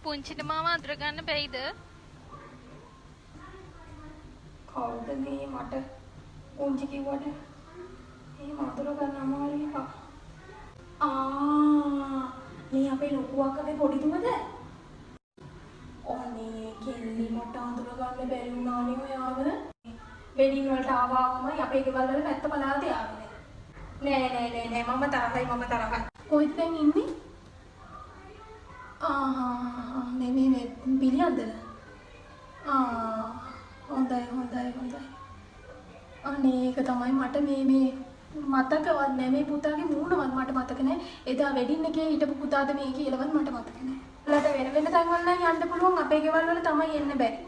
පුංචිට මාව අඳුර ගන්න බැයිද? කවුද මේ මට පුංචි කිව්වට එහෙම අඳුර ගන්න අමාරු එකක්. ආ මේ අපේ ලොකු අක්කගේ පොඩි දුවද? අනේ කෙල්ලි මට අඳුර ගන්න බැරි වුණානේ ඔයාව. වෙඩින් වලට ආවාමයි අපේ ගෙවල් වල පැත්ත පලාතේ ආවේ. නෑ නෑ නෑ නෑ මම තරහයි මම තරහයි. කොහෙද දැන් ඉන්නේ? ආ මේ මේ මේ පිළියන්දල. ආ හොඳයි හොඳයි හොඳයි. අනේ ඒක තමයි මට මේ මේ මතකවත් නෑ මේ පුතාගේ මූණවත් මට මතක නෑ. එදා වෙඩින් එකේ හිටපු පුතාද මේ කියලාවත් මට මතක නෑ. ඔයාලට වෙන වෙන තැන්වල නම් යන්න පුළුවන් අපේ ගෙවල් වල තමයි එන්න බැරි.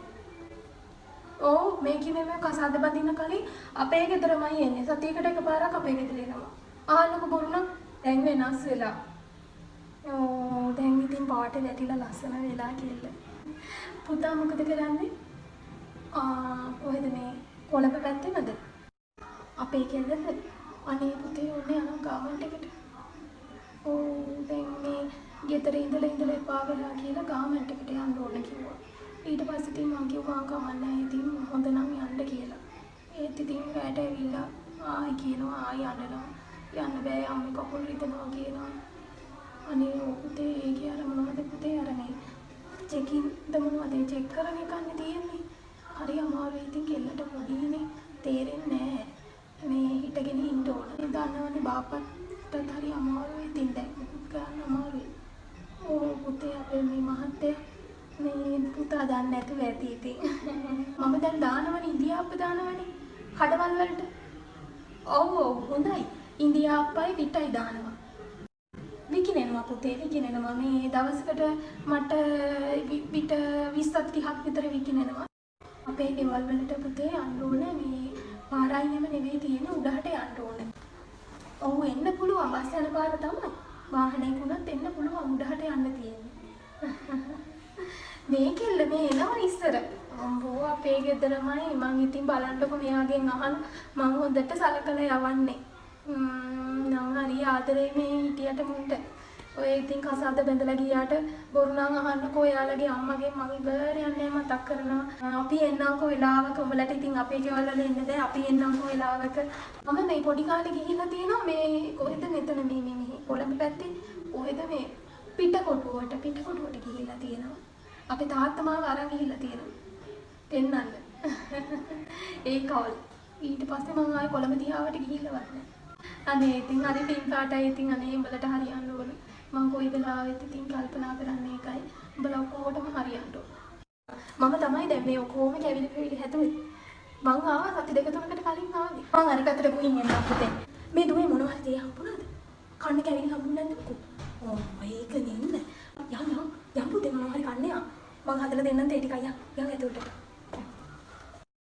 ඔව් මේ කිව්වේ මේ කසාද බඳින්න කලින් අපේ ගෙදරමයි එන්නේ. සතියකට එකපාරක් අපේ ගෙදර එනවා. ආලක බොරු නම් දැන් වෙනස් වෙලා. ඔව් දැන් ඉතින් පාට වැටිලා ලස්සන වෙලා කියලා. පුතා මොකද කරන්නේ? ආ කොහෙද මේ කොළඹ පැත්තේමද? අපේ කෙල්ලද? අනේ පුතේ ඔන්න යනවා ගාමන්ට් එකට. ඔව් දැන් මේ ගෙදර ඉඳලා ඉඳලා එපා වෙලා කියලා ගාමන්ට් එකට යන්න ඕන කිව්වා. ඊට පස්සේ ඉතින් මං කිව්වා කමක් නැහැ ඉතින් හොඳ නම් යන්න කියලා. ඒත් ඉතින් රැට ඇවිල්ලා ආයි කියනවා ආයි අඬනවා. යන්න බෑ අම්මේ කකුල් රිදෙනවා කියනවා. අනේ ඔව් පුතේ ඒකේ අර මොනවද පුතේ අර මේ චෙකින් ද මොනවද ඒ චෙක් කරන එකන්නේ තියෙන්නේ. හරි අමාරුයි ඉතින් කෙල්ලට පොඩිනේ තේරෙන්නේ නෑ. මේ හිටගෙන ඉන්න ඕන. ඒ දන්නවනේ බාප්පටත් හරි අමාරුයි ඉතින් දැන් මොකුත් කරන්න අමාරුයි. ඔව් පුතේ අපේ මේ මහත්තයා මේ පුතා දන්නේ නැතුව ඇති ඉතින්. මම දැන් දානවනේ ඉන්දියාප්ප දානවනේ කඩවල් වලට. ඔව් ඔව් හොඳයි. ඉන්දියාප්පයි විටයි දානවා. විකිනෙනවා පුතේ විකිනෙනවා. මේ දවසකට මට විට 20ක් 30ක් විතර විකිනෙනවා. අපේ ගෙවල් වලට පුතේ යන්න ඕනේ මේ පාරයිනෙම නෙවෙයි තියෙන්නේ උඩහට යන්න ඕනේ. ඔව් එන්න පුළුවන් බස් යන පාර තමයි. වාහනයක වුණත් එන්න පුළුවන් උඩහට යන්න තියෙන්නේ. මේ කෙල්ල මේ එනවා ඉස්සර. අම්බෝ අපේ ගෙදරමයි මං ඉතින් බලන්නකො මෙයාගෙන් අහන මං හොඳට සලකලා යවන්නේ. නම් හරි ආදරේ මේ හිටියට මුන්ට. ඔය ඉතින් කසාද බැඳලා ගියාට බොරු නම් අහන්නකෝ ඔයාලගේ අම්මගෙන් මං ඉවර යන්නේ මතක් කරනවා. අපි එන්නම්කෝ වෙලාවක උඹලට ඉතින් අපේ ගෙවල් වල එන්න බෑ අපි එන්නම්කෝ වෙලාවක. මම මේ පොඩි කාලේ ගිහිල්ලා තියෙනවා මේ කොහෙද මෙතන මේ මේ මේ කොළඹ පැත්තේ කොහෙද මේ පිටකොටුවට ගිහිල්ලා තියෙනවා. අපේ තාත්තා මාව අරන් ගිහිල්ලා තියෙනවා. පෙන්නන්න. ඒ කවල්. ඊට පස්සේ මං ආයේ කොළඹ දිහාවට ගිහිල්ලවත් නෑ. අනේ ඉතින් හරි පින් පාටයි ඉතින් අනේ උඹලට හරියන්න ඕන. මං කොයි වෙලාවෙත් ඉතින් කල්පනා කරන්නේ ඒකයි. උඹලා ඔක්කොටම හරියන්න ඕන. මම තමයි දැන් මේ ඔක්කොම කැවිලි පෙවිලි හැදුවේ. මං ආවා සති දෙක තුනකට කලින් ආවේ. මං අර පැත්තට ගිහින් එන්නම් පුතේ. මේ දුවේ මොනවා හරි දේ හම්බුණාද? කන්න කැවිලි හම්බුනේ නැද්ද මොකෝ? ඔව් ඒක නෙන්න. යන් යන් යන් පුතේ මොනවා හරි කන්න යන්. මං හදලා දෙන්නම් තේ ටිකයි යන්. යන් ඇතුළට.